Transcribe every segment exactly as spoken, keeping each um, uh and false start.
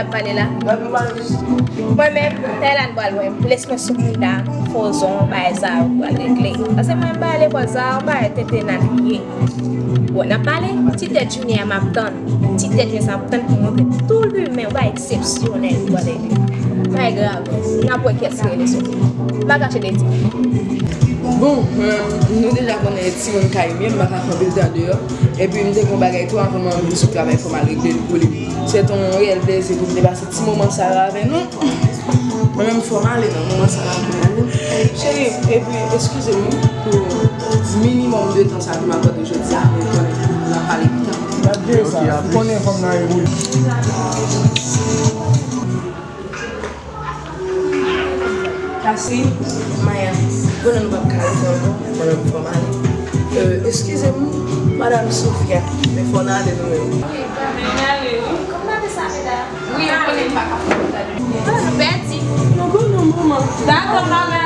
Pale la. Mwen menm, Thailand pral wè m. Lès mwen sou mouda, fozon, bagay sa yo pral regle. Paske mwen pale kòm sa, yon bagay tenten nan liye. Bon, n ap pale, ti tèt jounen an m ap tann. Ti tèt jounen sa m ap tann pou montre tou limen, yon bagay eksepsyonèl pou pale de. Bagay grav. N ap wè kiyès ki rele sou. M pa kache de di. Bon, mwen, nou deja konnen timoun kay mwen, m pa ka fè anpil tan deyò. Epi m te gen yon bagay tou avan mwen vin sou travay, fò m al regle l pou li. Se te yon reyèl plezi pou m te pase ti moman sa yo avè nou. Mwen menm fò m ale nan moman sa yo avè nou. Cheri, epi eskize m pou minimòm de tan sa ke m akòde jodi a, men konnen n ap pale pita. Gade sa, ou konnen fanm nan e boul. Kasi, Maya, konnen nou p ap ka rete ankò, mwen menm fò m ale. Euh, eskize m, Madam Sofia, men fò n ale nou menm. Wi, men n ale, wi. Kòman n ap fè sa, medam? Wi, nou konnen m pa ka fè sa. Ah, nou pèdi. Nou konnen moman. Dakò, mama.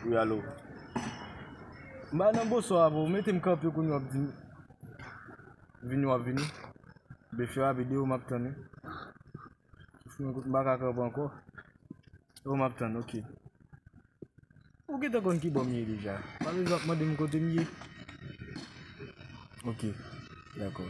Wi, alo. M pa nan bonswa avè w, mete m kanpe kounye w ap di m vini, w ap vini. Byen fè rapid, e w m ap tann wi. Souf mwen kout m pa ka kanpe ankò. E w m ap tann, oke. Ou gentan konn ki bò m ye deja. Pa bezwen ap mande m kote m ye. Oke, dakò.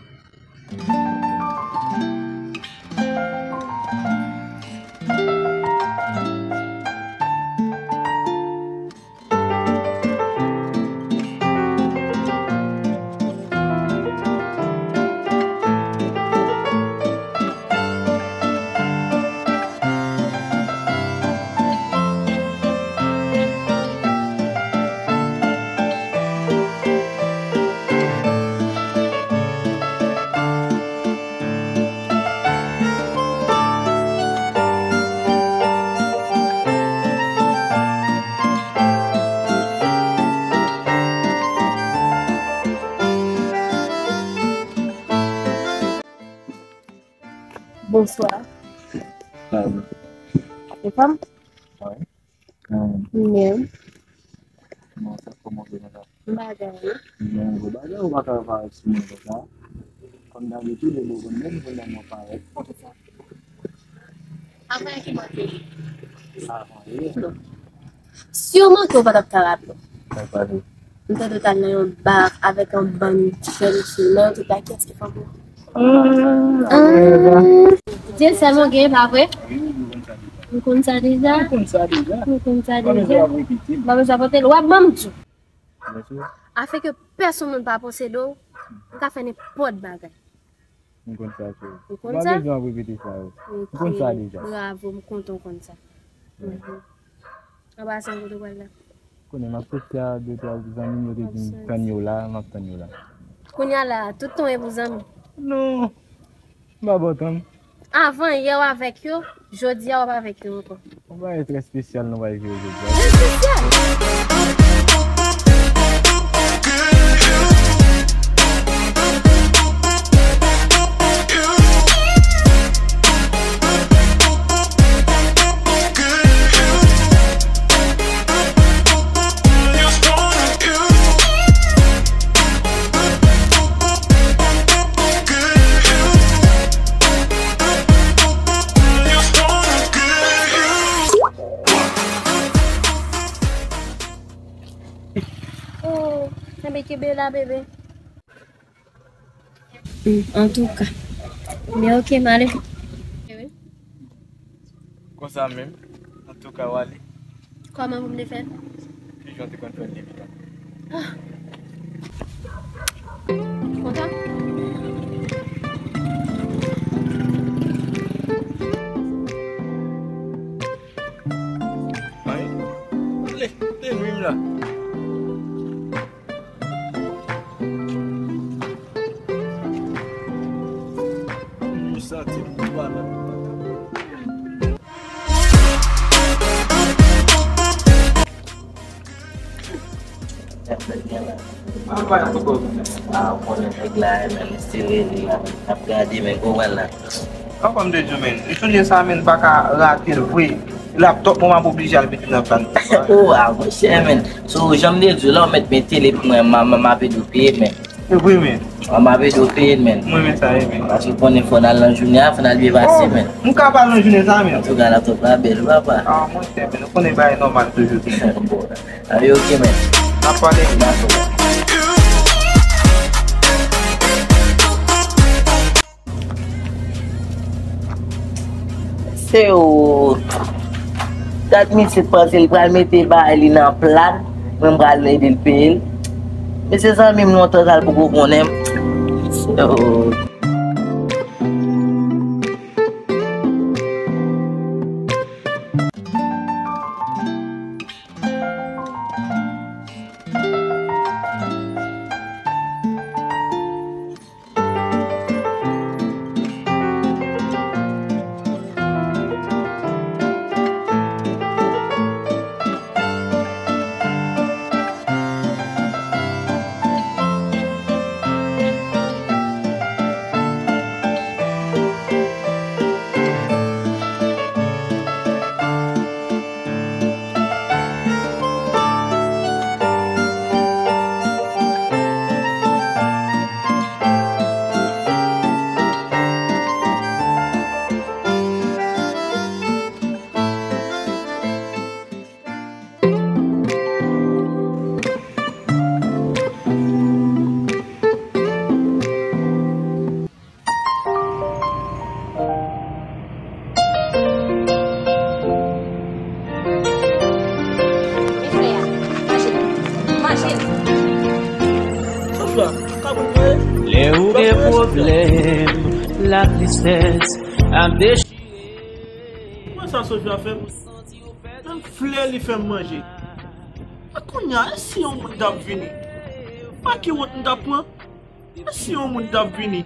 Bonswa. Salut. Anfòm? Wi. Menm. Non, sa kòman w ye, madanm? M pa gen anyen. Men gwo bagay, ou pa ka parèt sou mwen konsa. Kòm dabitid, e bon, bon, menm pou mwen parèt. Poukisa? Avan ki manke? Avan, wi. Si w manke, w pa t ap ka raple w. Sa pase? M tande w t al nan yon ba avèk yon bann jèn fi, men yo tout la, kiyès ki fanm nan? Ah, Dyesèl mwen gen, pa vre? M konn sa deja. M konn sa deja. M konn sa deja. M pa bezwen pote l. W ap ban m di w. Afin ke pèsonn moun pa posede w, m ka fè nenpòt bagay. M konn sa, cheri. Ou konn sa? Ou pa bezwen ap repete sa yo. M konn sa deja. Bravo, m kontan w konn sa. Anba sa, kote w pral la? Konnen m ap soti a de twa zanmi m, yo te di m tann yo la, m ap tann yo la. Kounye a la, tout tan w e pou zanmi? Non. M pa ba w tan m. Avan yè w avèk yo, jodi a w ap avèk yo ankò. Yon bagay trè espesyal nou pral viv jodi a. Espesyal! Oh, enben kenbe la, bebe. Hmm, antouka. Men oke, m ale. Konsa menm, antouka, w ale. Kòman pou m te fè l? Ki jan w te konn fè l depi tan? Ah. Kontan? Ay, ale, te nwi m la. M santi m twa nan. Ah, ou konnen nèg la, men, li sere, li la, ap gade, men, konprann la. Papa m te di w, men, li sonje sa, men, pa ka rate l vre. Laptop mwen, m ap oblije al mete nan plan. Oh, ah, monchè, men. So, jan m te di w la, w mèt mete li pou mwen, m a, m a, m ap ede w peye, men. E vre, men. M ap ede w peye, men. Mwen, men, sa, e, men. Paske w konnen fò n al nan jounen an, fò n al byen pase, men. M ka pa al nan jounen sa, men. Antouka, laptop la bèl, papa. Ah, monchè, men, ou konnen bagay nòmal toujou. Bon, a, yo, oke, men. N ap pale. Dakò. Se ou. Gad misye panse li pral mete bagay li nan plat, mwen m pral ede l peye l. Mesye zanmi m lontan sa l poko konnen m. Se ou. Lè ou gen pwoblèm, latristès ap dechire. Wè sa Sofia fè m? Menm flè li fè m manje. A kounye a, e si yon moun t ap vini? Pa ki wont m t ap pran? E si yon moun t ap vini?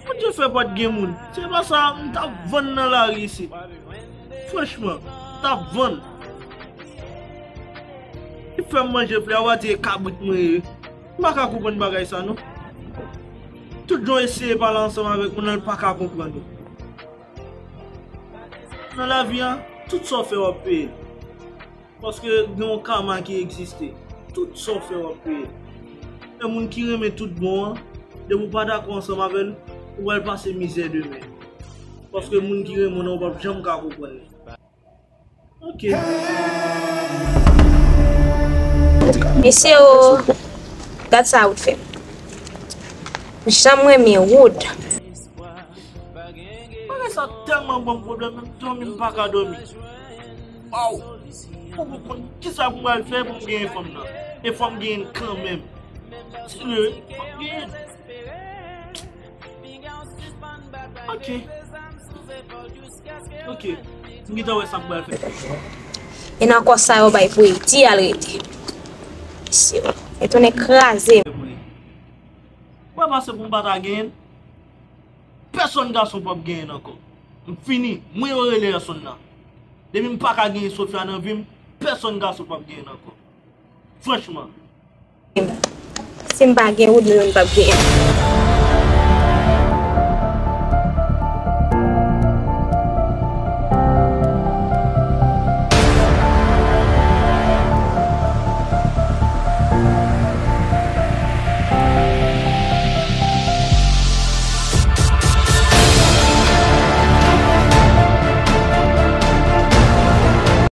Bondye fè pa t gen moun. Se pa sa, m t ap vann nan lari isit. Franchman, m t ap vann. Li fè m manje flè a, w a di e kabrit mwen ye. M pa ka konprann bagay sa non. Tout jan w eseye pale ansanm avèk moun nan, l pa ka konprann ou. Nan lavi a, tout sa w fè w ap peye l. Paske gen yon kama ki egziste. Tout sa w fè w ap peye l. E moun ki renmen tout bon an, depi w pa dakò ansanm avè l, ou pral pase mizè demen. Paske moun ki renmen w nan, ou p ap janm ka konprann li. Ok. Mesye o, gad sa Wood fè m. Jan m renmen Wood. Bagay sa tèlman ban m pwoblèm, menm dòmi m pa ka dòmi. Waw! Pou m konn kisa pou m al fè pou m genyen fanm nan. E fò m genyen l kanmenm. Serye, fò m genyen l. Ok. Ok. M gentan wè sa m pral fè. E nan kò sa yo bay pou Edi al rete. Mesye, e tounen kraze. Mwen panse pou m pa ta genyen l, pèsonn gason p ap genyen l ankò. M fini. Mwen yo rele Erson nan. Depi m pa ka genyen Sofia nan vi m, pèsonn gason p ap genyen l ankò. Franchman. Si m pa gen Wood, mwen menm m p ap genyen.